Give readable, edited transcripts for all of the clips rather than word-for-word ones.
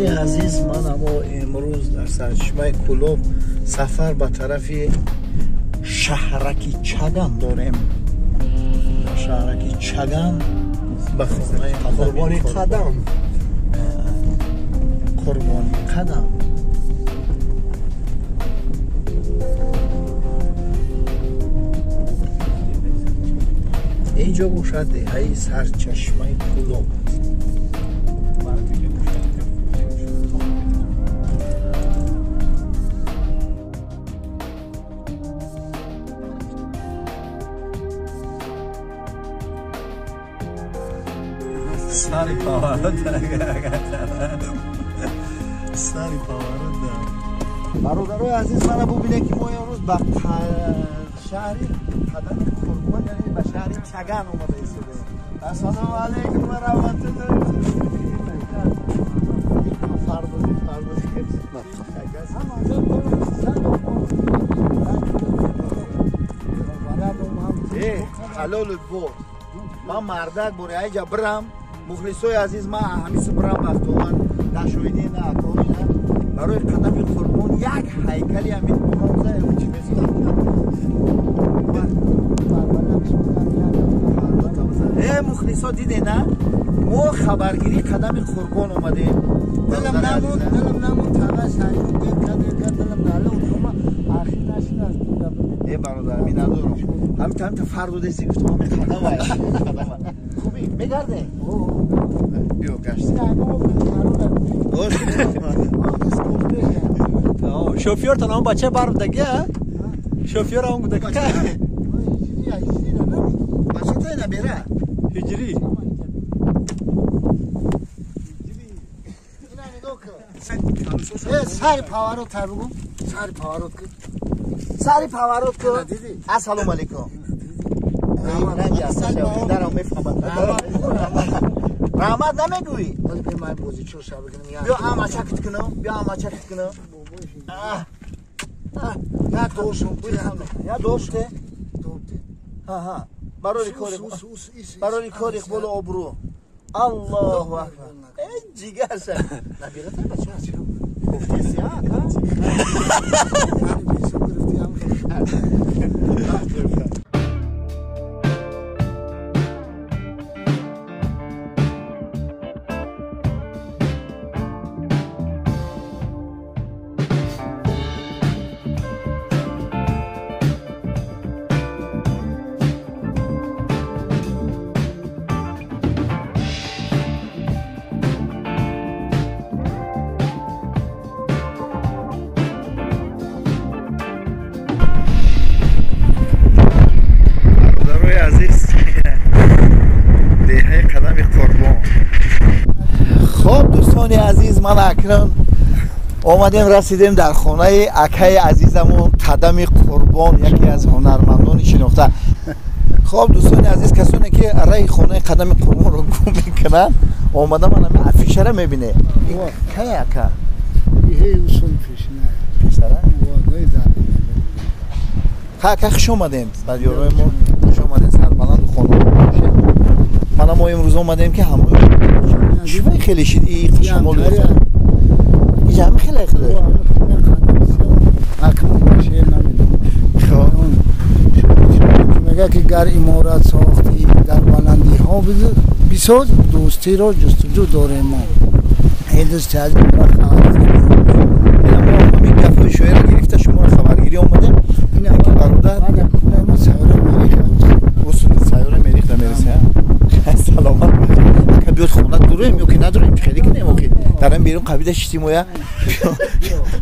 Бародарони азиз, ман амо имрӯз дар сарчашмаи Кӯлоб сафар ба тарафи шаҳраки Чаган дорем. Дар шаҳраки Чаган ба хонаи Қурбони Қадам. Қурбони Қадам. Инҷо бошад деҳаи сарчашмаи Кӯлоб. Сари поворот, сари поворот. Бародарои азиз, мана бубинед, ки мо имрӯз ба шаҳри Қадами Қурбон, яъне ба шаҳри Чаган омада истодаем. Ассалому алайкум ва раҳматуллоҳи. Фардози фардози. Ҳалолут бод. Ман мардак боре айҷа бирам. Мухлисои азиз, ман ҳамису бирам бахтовар нашоидӣ на атои на барои Қадами Қурбон як ҳайкали ҳамин бронза чӣ месозад. Э, мухлисо, диде на, мо хабаргирии Қадами Қурбон омадем. Дилам намуд, дилам намуд, тага шайру дека дека дилам дала утума ахир нашид аз дунё. Э, бародар, ми надорам. Ҳамин ҳамин фарду деси гуфтам, ҳамин қадам ай. Хуби, мегарде? Биё гашт. Шофёр та нам бача бар даги, а? Шофёр ам гудаки. Бача та ина бера. Ҳиҷрӣ. Сари поворот та бугум. Сари поворот ки. Сари поворот ку. Ассалому алайкум. Дарам мефаҳмад. Раҳмат намегӯӣ? Биё амачакт кунам, биё амачакт кунам. Я дошум. Я доште? Ҳа, барори кори, барори кори иқболу обрӯ. Аллоҳу акбар. Э, ҷигарша. Набирата бача. Гуфтеси, ака? Дӯстони азиз, ман акнун омадем, расидем дар хонаи акаи азизамон Қадами Қурбон, яке аз ҳунармандони шинохта. Хоб, дӯстони азиз, касоне ки раи хонаи Қадами Қурбонро гум мекунанд, омада ман ҳамин афишара мебине. Кай ака? Пештара? Ха, ака, хуш омадем ба диёрои мо, хуш омадем, сарбаланду хонавода бошед. Мана мо имрӯз омадем, ки ҳамроҳ чӣ хеле шид и шамол иҷа ҳами хеле хеле. Мега ки гар иморат сохтӣ дар баландиҳо бисоз, дӯстиро ҷустуҷӯ дорем мо. Ин дӯсти азиз гапҳои шоира гирифта шуморо хабаргирӣ омадем. Ки бародар сайёра Мерих намереса. Саломат. Ака, биёд хона дурем ё ки надурем, хеле кинем охи. Дар ин берун қабида шитим оя.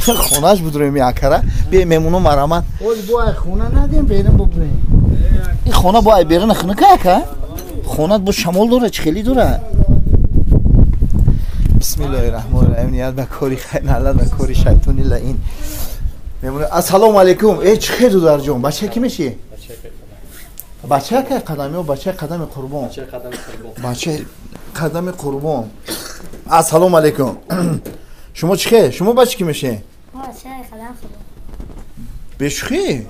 Хонаш будурем акара. Бе мемуно марамат. Оз бо ай хона надем, берун бубурем. Ин хона бо ай берун хунука ака? Хонат бо шамол дора, чӣ хеле дора? Бисмиллоҳир раҳмонир раҳим. Ният ба кори хайр, налат ба кори шайтони лаин. Мемуно. Ассалому алайкум. Э, чӣ хел дударҷон? Бача ки меши? Бача кай қадами ё бачаи Қадами Қурбон? Бачаи Қадами Қурбон. Ассалому алайкум. Шумо чӣ хел? Шумо бача ки меши? Бачаи Қадам Қурбон. Бешухӣ?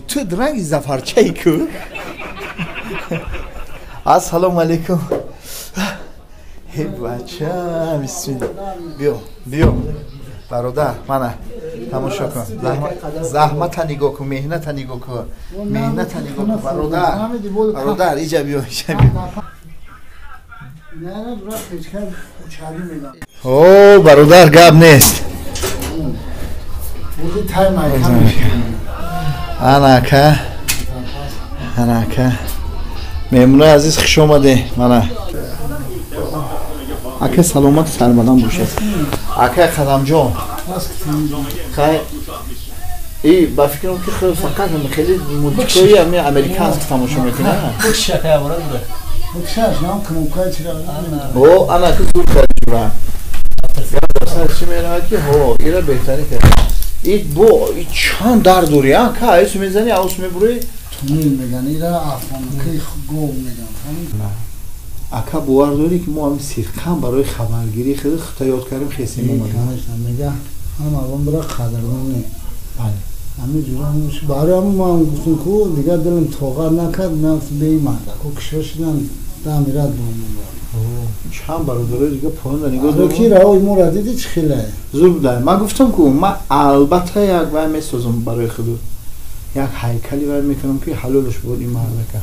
Ту ранги зафарчаи ку. Ассалому алайкум. Бача, бисмилла. Биё, биё. Бародар, мана тамошо кун. Заҳмата нигоҳ кун, меҳната нигоҳ кун. Меҳната нигоҳ кун, бародар. Бародар, иҷа биё, иҷа биё. О, бародар, гап нест. Ана ака. Ана ака. Меҳмонои азиз, хуш омадед. Мана. Ака саломат сарбаланд бошед. Ака Қадамҷон. Хай и ба фикрам ки худ фақат хеле мультикои ами американски тамошо мекунад. О, ана ки зур кард ҷура. Чӣ меравад ки ҳо, ира беҳтарин кард. И бо и чанд дар дорӣ, а? Ка айсу мезанӣ, аус мебурӣ? Тунел меган, ира афғонки гов меган. Ака бовар дорӣ ки мо ҳамин сирқан барои хабаргирӣ хеле худта ёд кардем, хесем омадем. Мега ҳам алон бира қадрдон не. Бале. Ҳамин ҷура барои ҳамин мо ҳам гуфтем ку дигар дилам тоқат накард, ман бе мардако кишо шидан дамират бомон. Чанд бародарои дига поён да нигоҳ дорам. Ки раҳои моро дидӣ чӣ хеле? Зур буда. Ман гуфтам ку ман албатта як вай месозам барои худу. Як ҳайкали вай мекунам ки ҳалолаш буд ин мардака.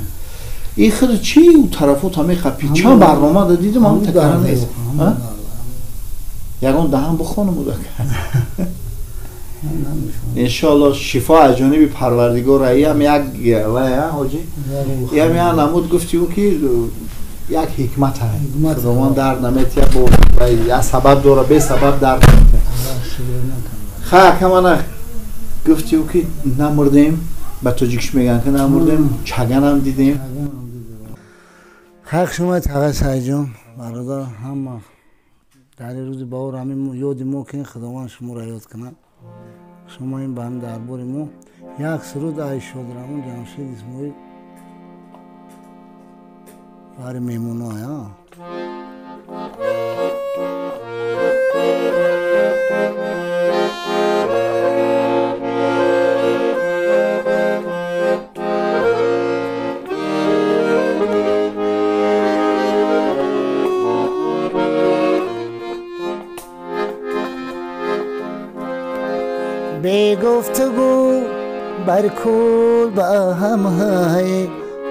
И худ чи у тарафот мехапи? Чанд барнома да дидам, ҳам такара нест. Ягон даҳан бихонам удака. Иншоалло шифо аз ҷониби Парвардигор. Ям як вай ҳоҷӣ, ям як намуд гуфти ӯ ки як ҳикмат ҳай. Худованд дард наметия, бо як сабаб дора, бесабаб дард наметия. Хай ака мана гуфти ӯ ки намурдем, ба тоҷикиш мегӯянд ки намурдем, чаганам дидем. Хай шумо тағай Сайҷон, бародар, ҳама дар рӯзи баҳор ҳамин ёди мо ки Худованд шуморо ёд кунад. Шумо ин ба ҳам дарбори мо як суруд ай Шодравон Ҷамшед Исмоил бари меҳмоно. به گفتگو بر کل با هم های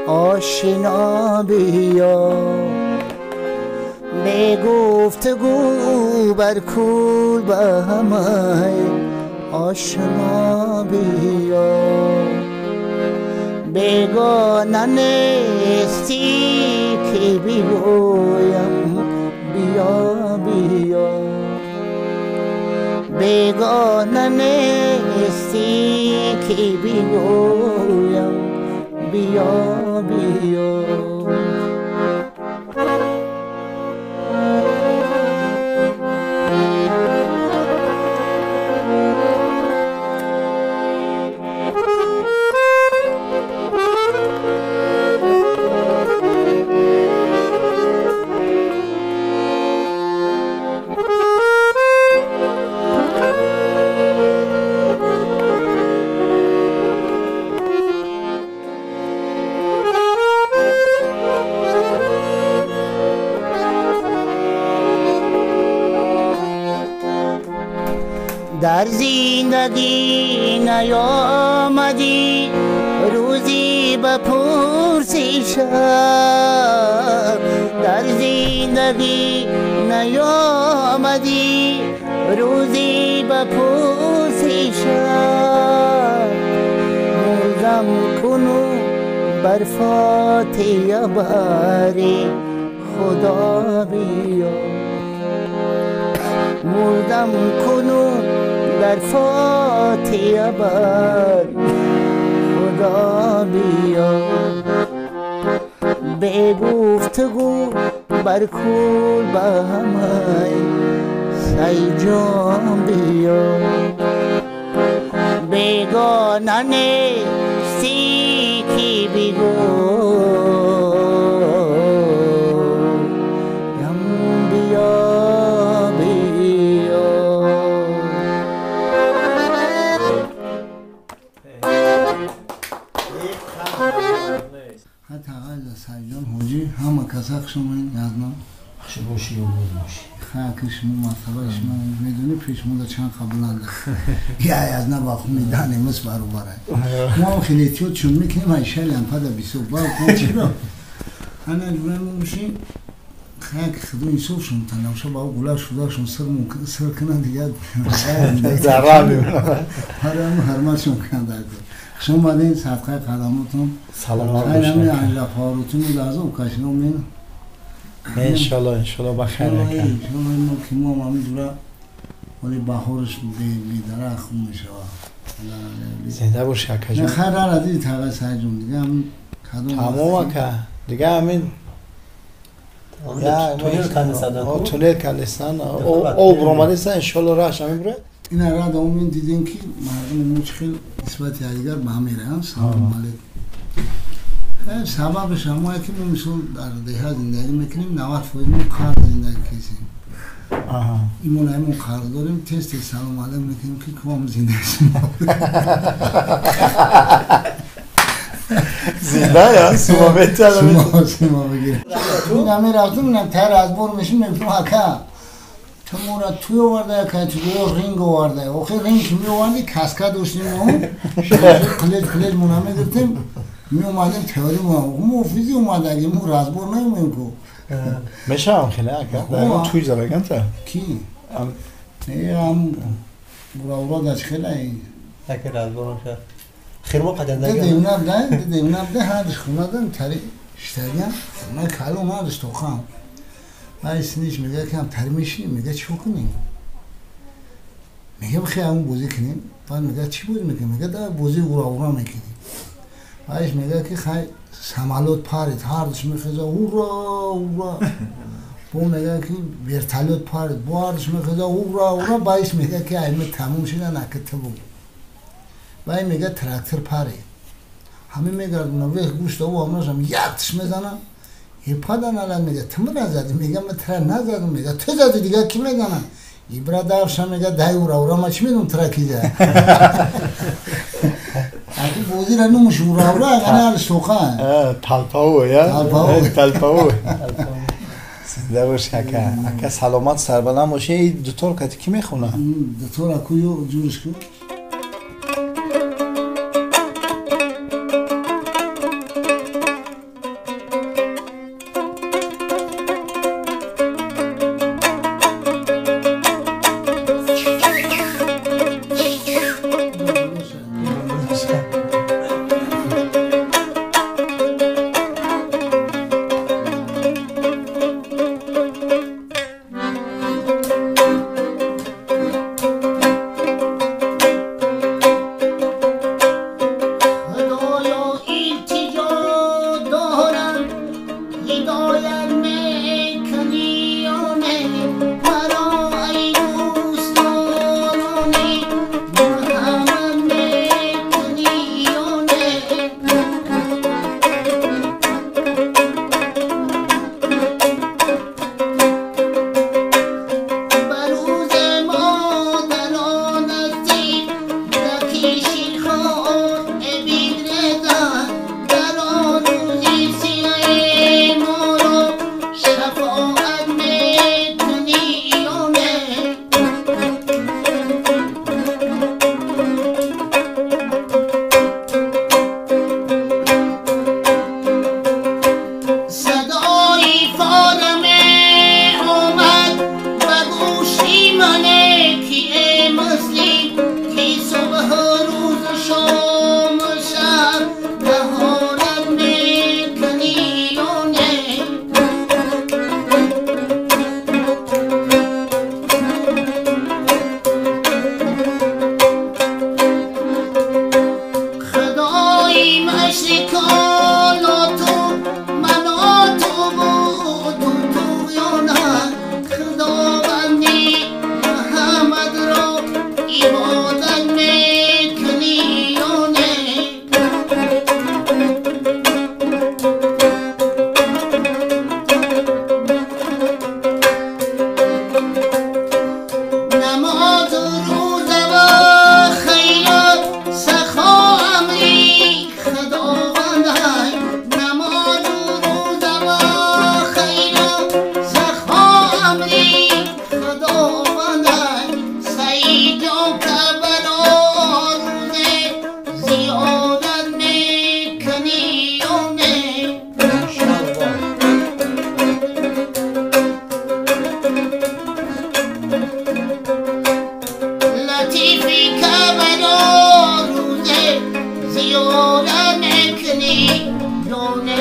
آشنا بیا، به گفتگو بر کل با هم های آشنا بیا، بیگانه نیستی که بگویم بیا بیا، بیگانه نیستی که بگویم بیا بیا. در زندگی نیامدی روزی بپرسیشم، در زندگی نیامدی روزی بپرسیشم، مردم کنو بر فاتحه باری خدا بیا، مردم کنو در فاتحه بر خدا بیا، به گفتگو بر کل به همه سیجان بیا، بیگانه نیستی که بگویم بیا بیا. سیجان حاجی همه کسا خوش آمدید. Хуш бошӣ, обод бошӣ. Ха, ки шумо масъала шумо медонӣ пеш мо чанд қабланд. Я аз на ба хум медонем мис баробар. Мо ҳам хеле эҳтиёт чун мекунем, ай шали ҳам пада бисёр. Ба чиро? Ана ҷураи муши хак худо инсоф шун танавша ба гула шудашун сир мумкин сир кунанд дигар. Зарар мемонад. Ҳарам ҳарматшон кунанд. Хуш омадед, садқаи қадамотон. Саломат бошед. Ҳамин анҷа фарутун азоб кашино мен. иншалло, иншалло ба хайр. Иншалло мо ки мо ҳамин ҷура вале баҳораш бедарахт хун мешавад. Зинда бошӣ акаҷон. Хайр ара диди тағай Саидҷон, дига ҳамин кадом тамом ака. Дига ҳамин туннел кандесанд. Туннел кандесанд. Об ромадесан, иншалло раҳш ҳамин бура. Ин ара давомин дидем ки мардуми мо чӣ хел нисбати якдигар ба ҳам мераванд. Салом алейкум. Сабабаш ҳамое ки мо мисол дар деҳа зиндагӣ мекунем, 90% мо қарз зиндагӣ кесем. Имон ҳамон қарз дорем, тез тез салом алейкум мекунем ки ком зинда зинда я сума металам сума бигир. Ина мерафтем, ина тар аз бор мешим, мегуфтем ака ту моро туй оварда, ака ту гӯё ринг оварда. Охир ринг ки меоварди, каска доштем мо, қилеҷ қилеҷ мо намегирифтем. Меомадем теория мо физи омадаги мо разбор намекунем ку. Мешавам хеле ака. Дар туй задаганта. Ки? Не ам ура дач хеле. Ака разбор мешавад. Хирмо қадандаги. Дедем набда, дедем набда, ҳардаш хонадан тари иштаган. Ман калом ҳардаш тоқам. Ман синиш мега ки ҳам тари мешинем, мега чӣ кунем? Мега бихе ҳамон бозӣ кунем. Баъд мега чӣ бозӣ мекунем? Мега да бозии ура ура мекунем. Баъдаш мега ки хай самолёт парид, ҳардаш мехеза ура ура. Бо мега ки вертолёт парид, бо ҳардаш мехеза ура ура. Баъдаш мега ки айме тамом шуда наки ту буд. Баъд мега трактор парид. Ҳаме мегардона вех гӯшта ӯ ҳамашам яктиш мезана. Епада налад мега ту мара задӣ, мега ман тра назадам, мега ту задӣ дигар ки мезана. Ибра давша мега дай ура ура, ман чӣ медонам тра ки зад. Аки бозира нумуш ура ура, агана соқа. Талпау я? Талпау. Зинда бошӣ ака. Ака саломат сарбаланд бошӣ. Ин дутор кати ки мехона? Дутор акую ҷуриш ку. ёра мекунӣ ё не.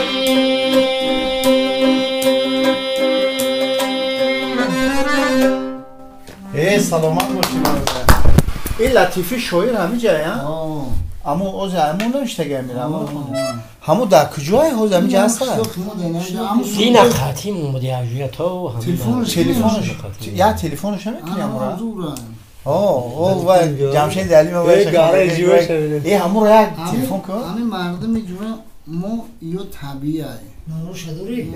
Э, саломат бошӣ, бародар. Ин Латифи шоир ҳамиҷая? Аммо ози аммо навиштага мира. Ҳамо дар куҷое ҳози ҳамиҷа ҳаста? Ина қатим омади ажуя то телефонаш я телефонаш намекунӣ амура? О, о, ва Ҷамшед Алимов ва э ҳамура як телефон кун. Ҳамин мардуми ҷура мо ё табиае.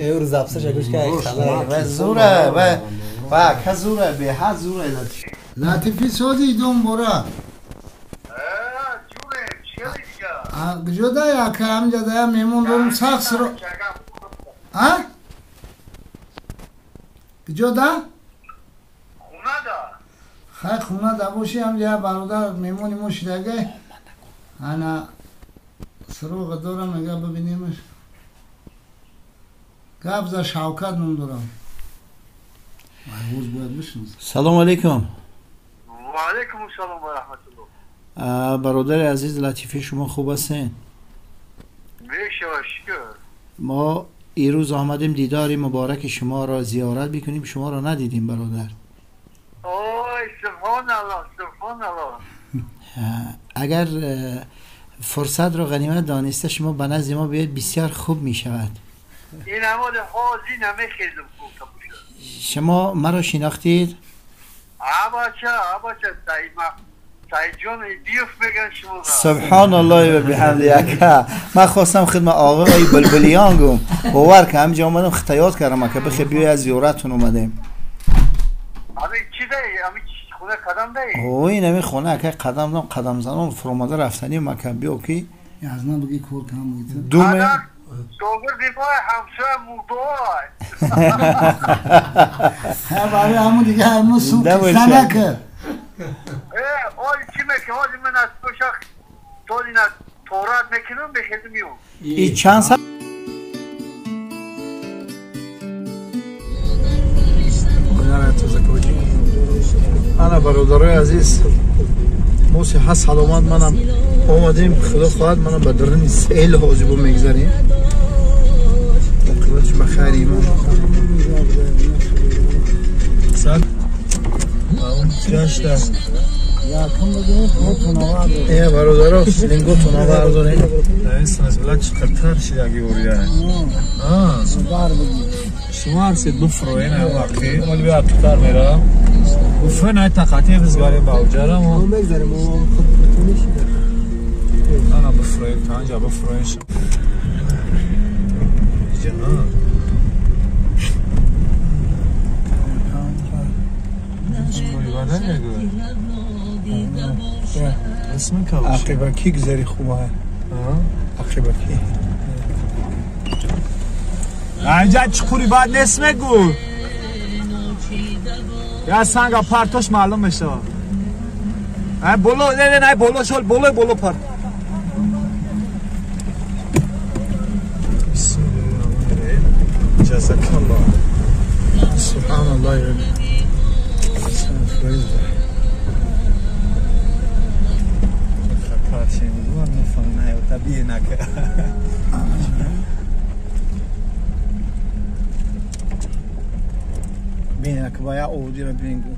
Э рӯз афсаша гӯш ка ва зура ва ка зура беҳад зура Латиф. Латифи сози дом бора. Куҷо да ака ҳамҷа да я меҳмон дорум сахт сиро. А? Куҷо да? Хона да. Хай хона да боши ҳамҷа я бародар меҳмони мо шидагай. Ана сироға дорам мега бибинемаш. Гап за Шавкат ном дорам. Салом алейкум. Ва алейкум ассалом ва раҳматуллоҳ. Бародари азиз Латифи, шумо хуб ҳастед? Мо ирӯз омадем дидори мубораки шуморо зиёрат бикунем, шуморо надидем, бародар. Ой, субҳоналлоҳ, субҳоналлоҳ. Агар фурсатро ғанимат дониста шумо ба назди мо биёед, бисёр хуб мешавад. Ин ҳамоди ҳозир намехезам. Шумо маро шинохтед? Абача, абача, субҳоналлоҳи ва биҳамди ака. Ман хостам хидмат оғои булбулиён гум. Бовар ки ҳамҷа омадам хитоёт кардам ака, бихе биёй аз зиёратун омадем. О, ин ҳамин хона ака қадам дам қадам занон фуромада рафтаним ака, биё ки аз на бигӣ кор кам думе шогирди мо ҳамсоя мурдой. Ҳа барои ҳамун дига ҳамун сум қисса накард. Оли чӣ мекунам? Оли ман аз пӯшах толина торат мекунам, бехезм миём. И чанд са ана бародарои азиз, мо сиҳат саломат манам омадем, худо хоҳад манам ба даруни сел ҳозибо мегзарем. Оқибатш ба хайр имон. Э бародаро, линготон авардорем. Шумо ҳарсед буфроен вақти оли биё тутар мерам. Буфроен ай тақати бизгарем ба уҷара мо. Ана буфроен танҷа буфроен. Ақибакӣ гузари хуба. Ақибакӣ. Анҷа чуқури бад нест мегӯ. Я санга партош маълум мешавад. Ай боло, не не не боло шол, боло боло парт. Ҷазакаллоҳ. Субҳаналлоҳ. Бин, ак бая овдира бингу.